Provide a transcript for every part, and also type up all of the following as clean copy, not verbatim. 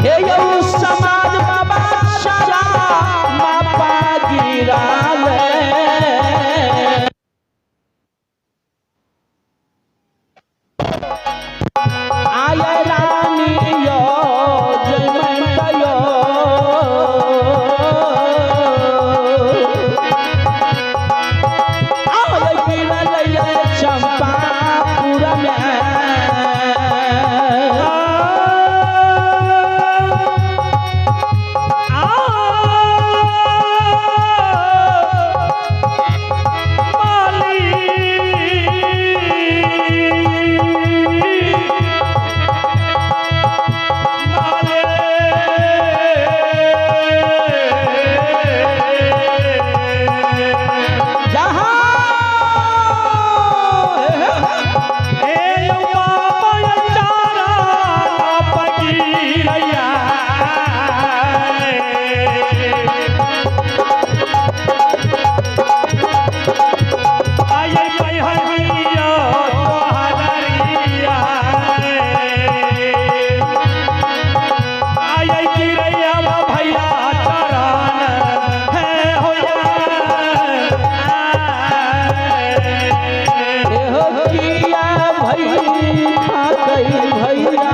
हे यौ समाज बाबा चारा नापा गिराल। आय रानी यो जयमंत यो, आय गिरल चंपापुर में। जहाँ एहो किया भैया कई भैया,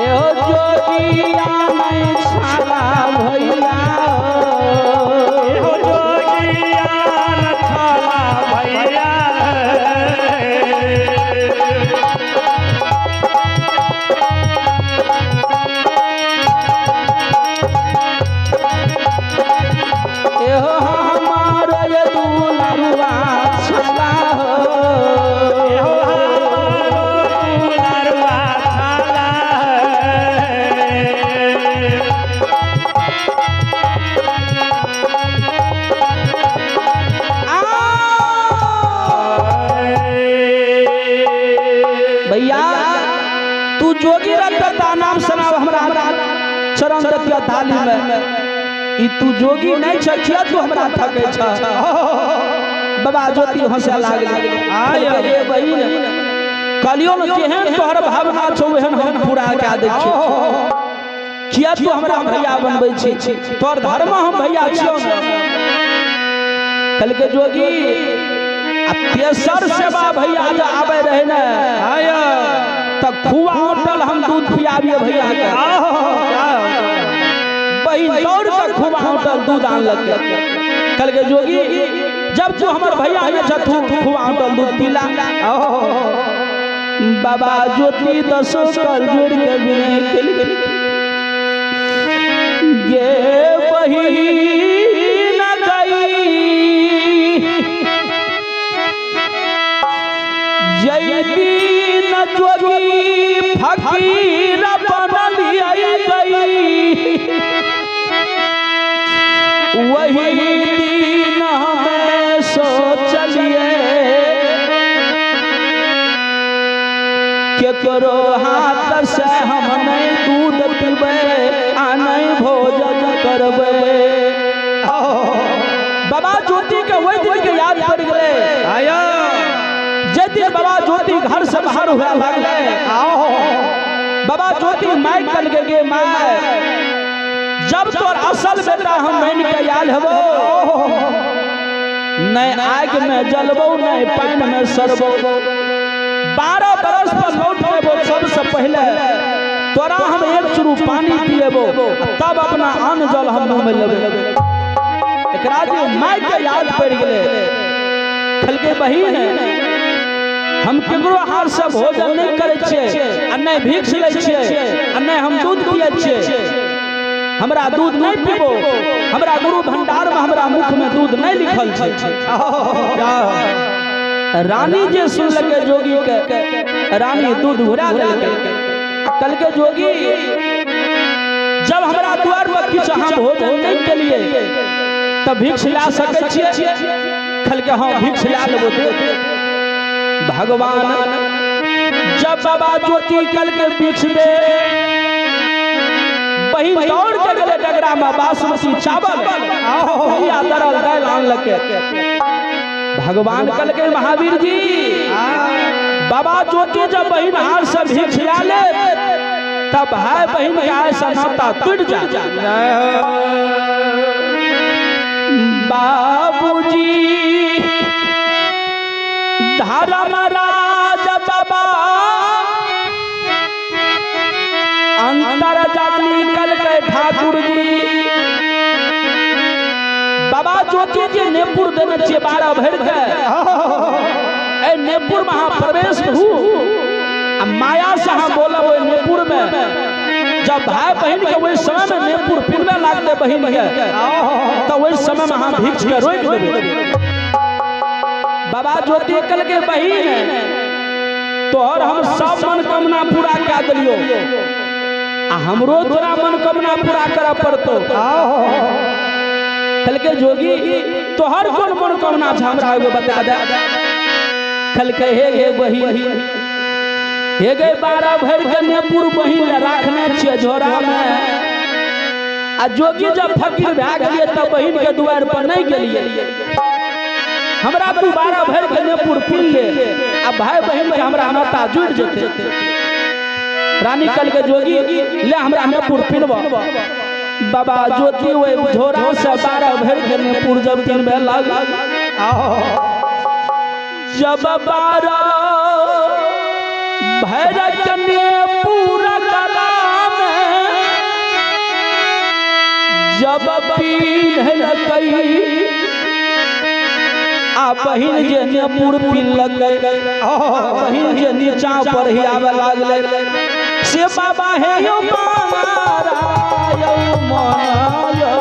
एहो जोगिया नहीं छाला भैया। एहो हमार ये दुलरुआ छाला हो। भैया तू जोगी रखता नाम सुनाव हमरा चरण दतिया थाली में, ई तू जोगी नहीं छ किया तू हमरा थकै छ। बाबा ज्योति हंसे लागल। आय रे बहिन कहलियो न जेहन तोहर भावना छौ ओहन हम पूरा कए दै छियौ, किया तू हमरा भैया बनबै छी, तोहर धर्म हम भैया छियौ। कहलकै जोगी आ तेसर सेवा भैया जे आबै रहे ने त खुआ होटल हम दूध पियाबिए भैया के। बहिन दौड़ के खुआ होटल दूध आनलक। कहलकै जोगी जब तू हमर भैया ने छथु खुआ होटल दूध पीला। बाबा ज्योति दसो कर जोड़ के विनय केलकै, गे बहिन गई जय दीन जोगी फकीर बनलियै गई, वही दिन हमें सोचलिए केकरो हाथ से हम नहीं दूध पीबै आ नहीं भोजन करबै। बाबा ज्योति के वही दिन के याद पड़ गए जे दिन बाबा ज्योति घर से बाहर हुआ लगले। बाबा ज्योति माइक कल गे my जब तोर असल बेटा हम बन के आयल हबो, नहीं आग में जलबो नहीं पानी में सरबो, 12 बरस पर लौट के सबसे पहले तोरा हम एक चुरू पानी पिएबो तब अपना अन्न जल हम मुँह में लेबे। एकरा जे my के याद पड़ गेले। कहलकै बहिन हम केकरो हाथ से भोजन नहीं करै छियै आ नहि भिक्ष लै छियै आ नहि हम दूध पियै छियै, हमरा दूध नहीं पीबो, हमरा गुरु भंडार में हमरा मुख में दूध नहीं लिखल छै। रानी जे सुनलकै जोगी के, रानी दूध घुरा देलकै। कहलकै जोगी जब हमरा द्वार पर किछु अहाँ भोजन नहीं केलिए तब भिक्ष ला सकै छियै? कहलकै हाँ भिक्ष ला लेबो। भगवान जब बाबा ज्योति कहलकै भिक्ष दे, बहिन दौड़ के गेलै डगरा में बासमती चावल भैया दरल दालि आनलकै। भगवान कहलकै महावीर जी बाबा ज्योति जब बहिन हाथ से भीख ला ले तब भाई बहिन का ऐसा नाता टूट जा। बाबूजी धर्मराज बाबा अंतर जानी कल के ठाकुर जी बाबा ज्योति जी नेपुर देने छियै 12 भरि के ए नेपुर में अहाँ प्रवेश हूँ आ माया से अहाँ बोलब ओहि नेपुर में जब भाई बहिन के ओहि समय में नेपुर पिनबे लागते बहिन के तो ओहि समय में अहाँ भिक्ष के रोकि देबै। बाबा ज्योति कल के बहिन तोहर हम सब मनोकामना पूरा कए देलियो आ हमरो तोरा मनोकामना पूरा करऽ पड़तो। कहलकै जोगी तोहर कोन मनोकामना छै हमरा एगो बता दे। कहलकै हे गे बहिन हे गे 12 भरि के नेपुर बहिन राखने छियै झोरा में आ जोगी जब फकीर भए गेलियै तब बहिन के दुआर पर नहीं गेलियै हमरा तू 12 भरि के नेपुर पीन ले आ भाई बहिन के हमरा नाता जुड़ि जेतै। रानी कहलकै जोगी ले हमरा नेपुर पिनब। बाबा ज्योति ओहि झोरा से 12 भरि के नेपुर जब पिनबे लागल जब 12 भरि के नेपुर गला में जब पिन्हलकै आ बहिन जे नेपुर पिनलकै बहिन जे नीचा पर ही आबे लागलै से बाबा हे यौ मारा यौ मनायो।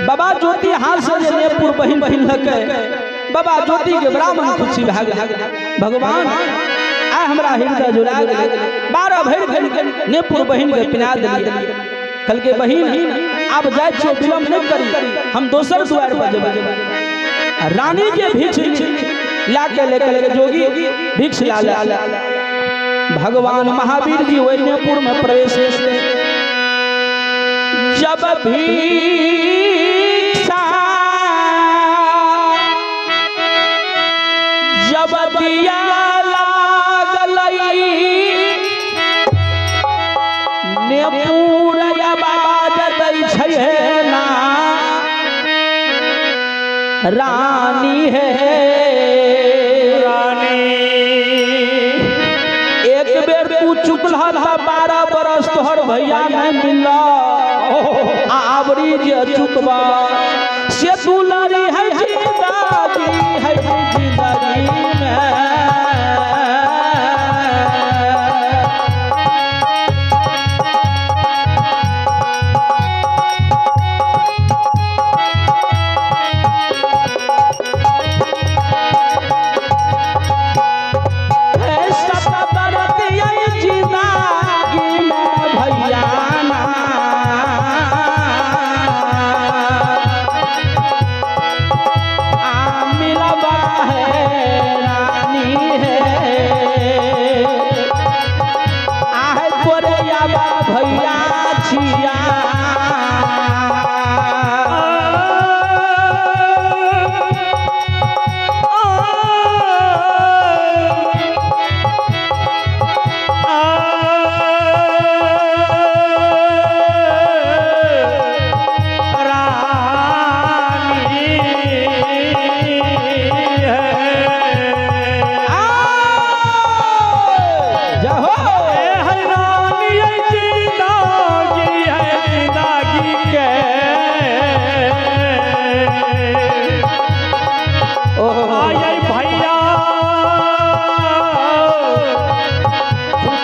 बाबा ज्योति हाथ से जे नेपुर बहिन पिन्हलकै बाबा ज्योति के ब्राह्मण खुशी भए गेल। भगवान आइ हमरा हृदय जुड़ा गेल 12 भरि के नेपुर बहिन के पिना देलियै। कहलकै बहिन आब जाइ छियौ विलम्ब नहि करी हम दोसर दुआर पर जेबै। रानी जे भिक्ष ला के ले कहलकै जोगी भिक्ष ला ले। भगवान महावीर जी ओहि नेपुर में प्रवेश जब भिक्षा जब दिया लागलै नेपुर आवाज दै छै ना रानी है रानी एक बेर तू चुकलह त 12 बरस तोहर भैया नहीं मिलल आ आवरी जे चुकबा से दुलारी है जिंदगी है जिंदगी में। जिंदगी में भैया ना मिलबा है रानी है आहे तोरे आबा भैया छिया।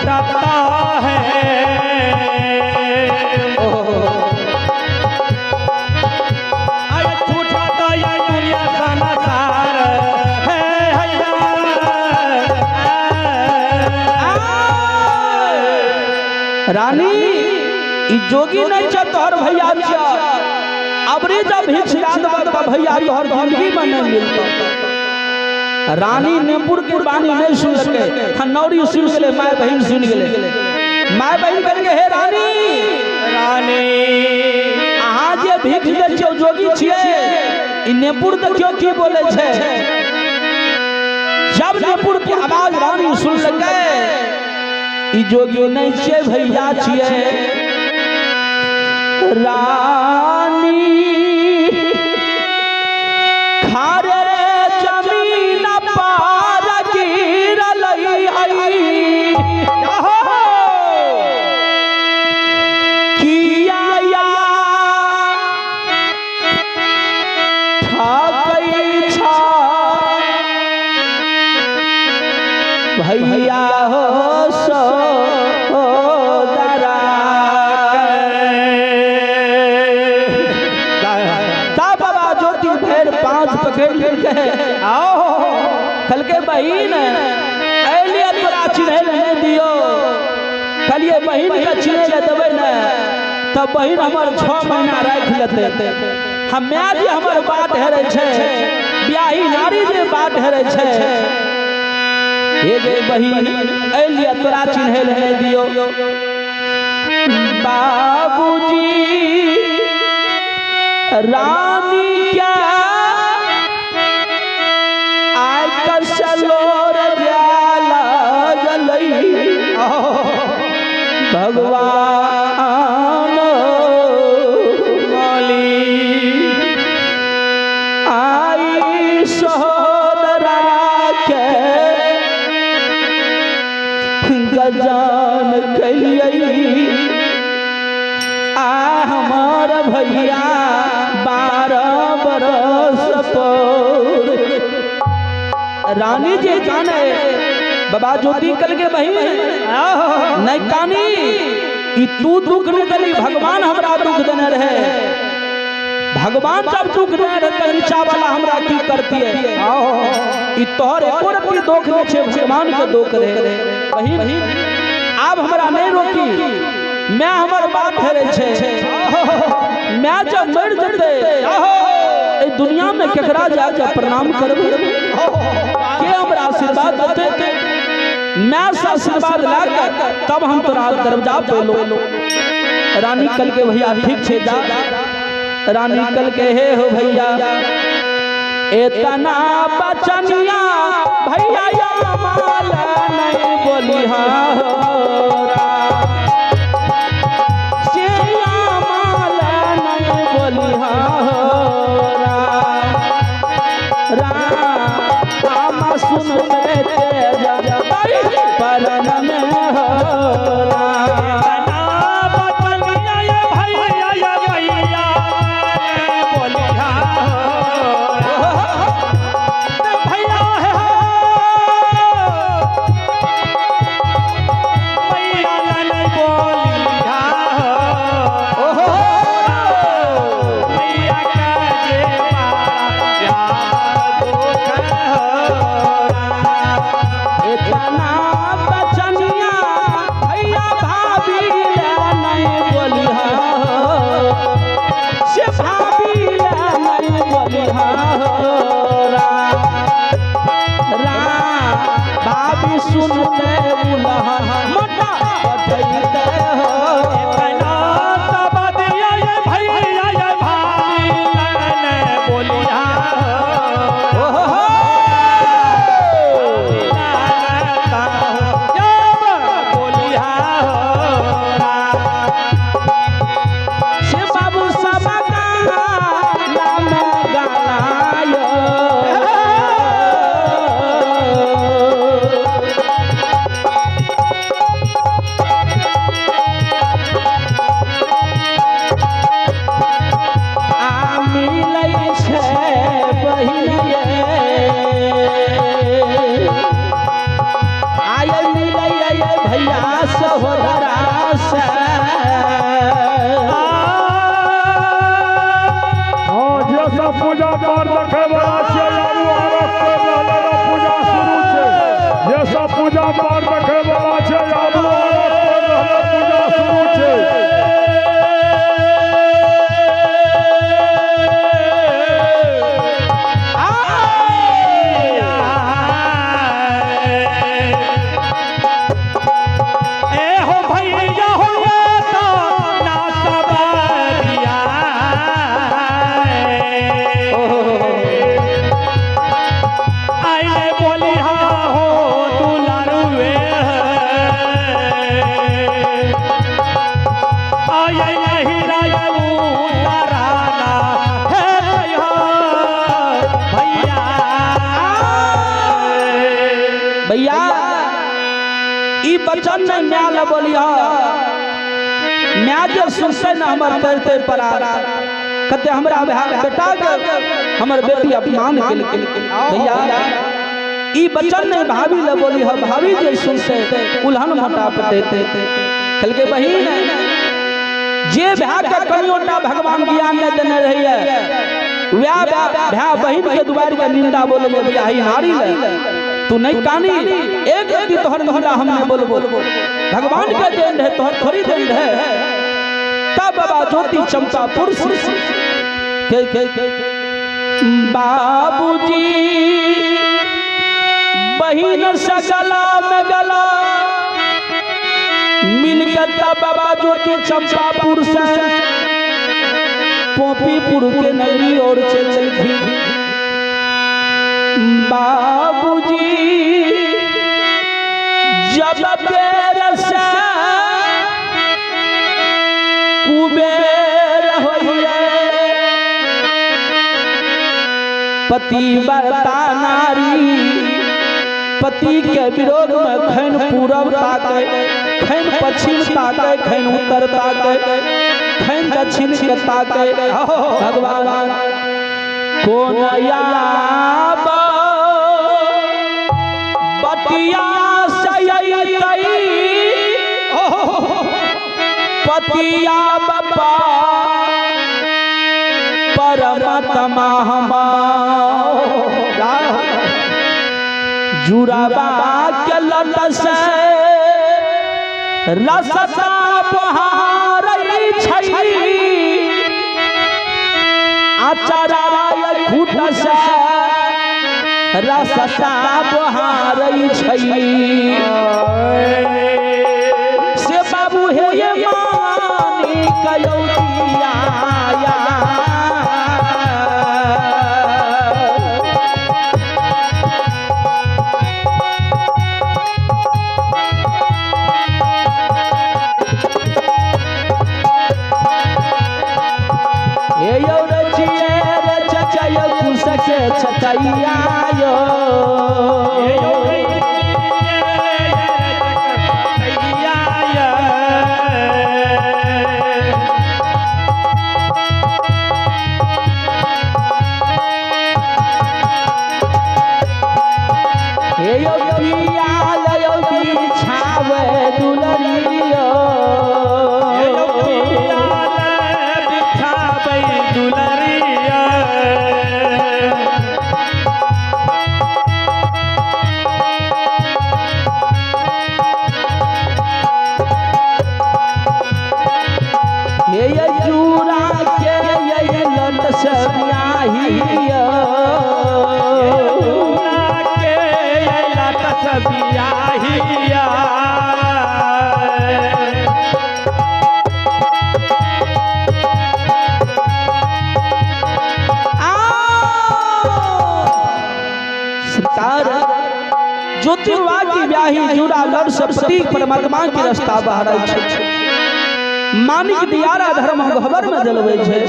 छूटता है। अरे छूटता ये दुनिया संसार है। रानी ई जोगी नहीं छ तोहर भैया छ, अबरी जब भिक्षा देबा त भैया तोहर जिंदगी में नहीं मिलतो। रानी नेपुर के बानी नहीं सुनलकै, हनौरी सुन गेलै, my बहिन सुन गेलै। My बहिन कहलकै हे रानी, रानी अहाँ जे भीख दै छियै जोगी छियै, ई नेपुर देखियौ की बोलै छै। जब नेपुर के आवाज रानी सुनलकै ई जोगी नहीं छियै भैया छियै। रानी खारे रे जमीन पार गिरलै हई, किया या ठकै छा भैया हो सोदरा। ता बाबा ज्योति भैर पांच पकड़ लेलकै, आओ कहलकै बहिन अलिए तोरा चिन्है लए नहि दियौ। कहलिए बहिन के चिन्है लए देबै ने तब बहिन हमर 6 महीना राखि लेतै। हम my जे हमर बात हेरै छै, ब्याही नारी जे बात हेरै छै, हे गे बहिन अलिए तोरा चिन्है लए नहि दियौ। बाबूजी रानी क्या आइ कसलोर जाला गलई, भगवान बोली आई सोदरा के गजान कलियै, आ हमार भैया 12 बरस पर। रानी जी जाने बाबा ज्योति कल के बहिन नहीं कानी, ई तू दुख नहीं देली, भगवान हमरा दुख देने रहे। भगवान जब दुख देने रहे त नीचा वाला हमरा की करती है। ई तोहर एको रत्ती दोख नहीं छे, भगवान के दोख रहे। बहिन आब हमरा नहीं रोकी, मैं हमर बात हेरै छै, मैं जब मर जते ए दुनिया में केकरा जाके प्रणाम करबै, के हमरा आशीर्वाद देते, मैं से आशीर्वाद लाके तब हम तोरा दरवाजा पे लो। रानी कल के भैया ठीक छे जा। रानी कल के हे हो भैया एतना बचनिया भैया या माल नहीं बोली हो राम सुन परन में हो। इतना बचनिया भैया भाभी सहोदरा से। हाँ जे सब पूजा पाठ देखे वाला छै आबू आरख कर रहलै पूजा शुरू छै। जे सब पूजा पाठ देखे वाला छै आबू आरख कर रहलै पूजा शुरू छै। भैया ई बचन नहीं म्या ल बोलिया, म्या जे सुनते न हमर तरते परार कते हमरा बेटा के हमर बेटी अपमान केलकै। भैया ई बचन नहीं भाभी ल बोली ह, भाभी जे सुनते उल्हन मोटाप देते। कहलकै बहिन जे भै के कनियोटा भगवान ज्ञान नहीं देने रहिए वह भै बहिन के दुआर के निंदा बोले भैया ही नारी ले तू नहीं कानी एक रत्ती तोहर निंदा हम नहीं बोलबो, भगवान के then रहे तोहर थोड़ी then रहे। तब बाबा ज्योति चंपापुर के बाबूजी बहिन से गला में गला मिल के तब बाबा ज्योति चंपापुर से पोपीपुर के नगरी और चलखी। बाबूजी जब बेर से कुबेर होइए पतिव्रता नारी पति के विरोध में खैन पूरब ताके खैन पश्चिम ताके खैन उत्तर ताके खैन दक्षिण के ताके। भगवान कोन याब बतिया सयतई पतिया बपा परमात्मा हमा जुड़ाबा के लट से रसता बहारई छै आचाराय खूट से रसता बहारई छै। से बाबू हे ये मानी कयौतिया छतैया यो हे यो पिया लयो बिछावे दुलरियो पिया बिछावे दुलरिया। हे चूड़ा के ये लट से बियाहिया के लट से बियाहिया। सरकार ज्योतिर्वा की ब्याही जुड़ा लड़ से प्रतीक परमात्मा के रास्ता बहरै छै, मानिक दियारा धर्म घबर में जलबै छै,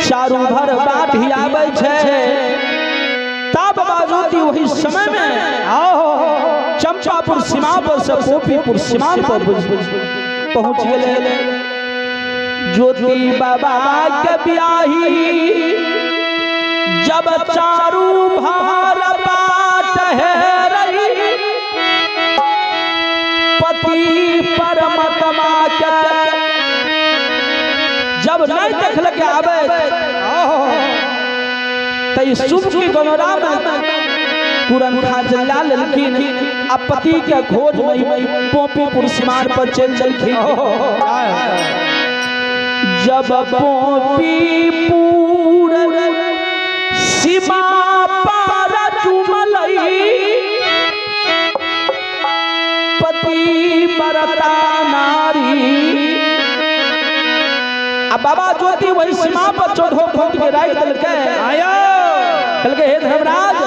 चारू भर बाट ही आबै छै। तब बाबा ज्योति वही समय में चंपापुर सीमा पर से पोपीपुर सीमा पर पहुंच गेलै। ज्योति बाबा के ब्याही जब चारू भार बाट है रही पति परमात्मा के जब नहीं देखलक आवे त ई शुभ के गमरा में पुरनखा जला लेलखिन आ पति के खोज में पोपीपुर सीमार पर चल चलखिन। जब पोपीपुर सीमा पर चुमलई पति बरता नारी आ बाबा ज्योति वही सीमा पर चौधो फूट के राख देलकै। कहलकै हे धर्मराज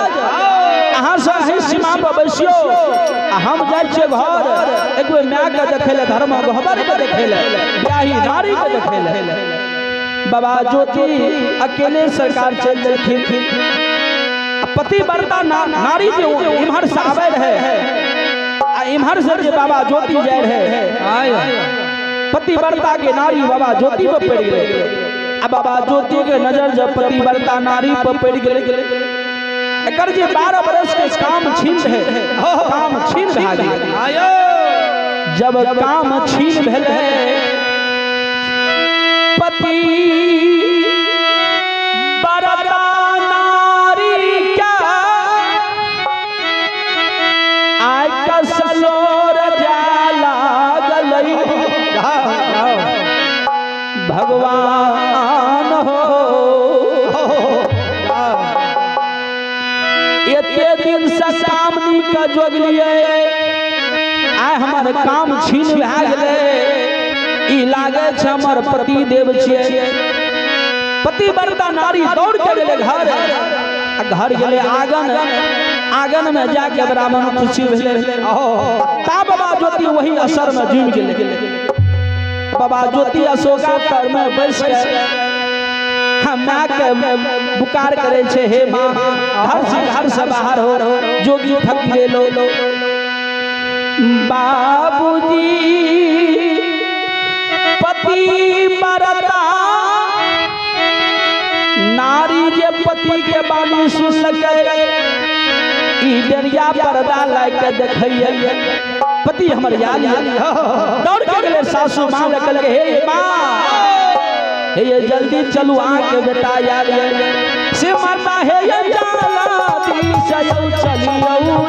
अहाँ सब अही सीमा पर बैसियो आ हम जाइ छियै घर एक बेर my के देखै लए, धर्म गहबर के देखै लए, ब्याही नारी के देखै लए। बाबा ज्योति अकेले सरकार चलि देलखिन। पति बरता नारी जे इम्हर से आबै रहे आ इम्हर से जे बाबा ज्योति जाइ रहे, पतिव्रता के नारी बाबा ज्योति पर पड़ गए। आ बाबा ज्योति के नजर जब पतिव्रता नारी पर पड़ गए, एकर जे 12 बरस के काम छीन रहे, काम छीन भए गेल। जब काम छीन भेलै पति बरता नारी के आइ कसलोर जाय लागलै। भगवान हो एते दिन से कामनी के जोगलिए, आइ हमर काम छीन भए गेलै। ई लागै छै हमर पति देव छियै। पतिव्रता नारी दौड़ के गेलै घर, आ घर गेलै आंगन, आंगन में जाके ब्राह्मण खुशी भेलै। ता बाबा ज्योति वही असर में जुमि गेलै। बाबा ज्योति अशोका तर में बैस के हम माँ के पुकार करे छे, हे माँ घर से बाहर हो, जोगी थक गेलो। बाबूजी पति बरता नारी जे पति के बानी सुन सके, ई डरिया पर्दा लाय के देखैया पति हमर याद दौड़ के गेलै सासू माँ लग कहलकै हे माँ हे ये जल्दी चलू आके बेटा याद से माता हे ये जाला दी सयौ चलियौ।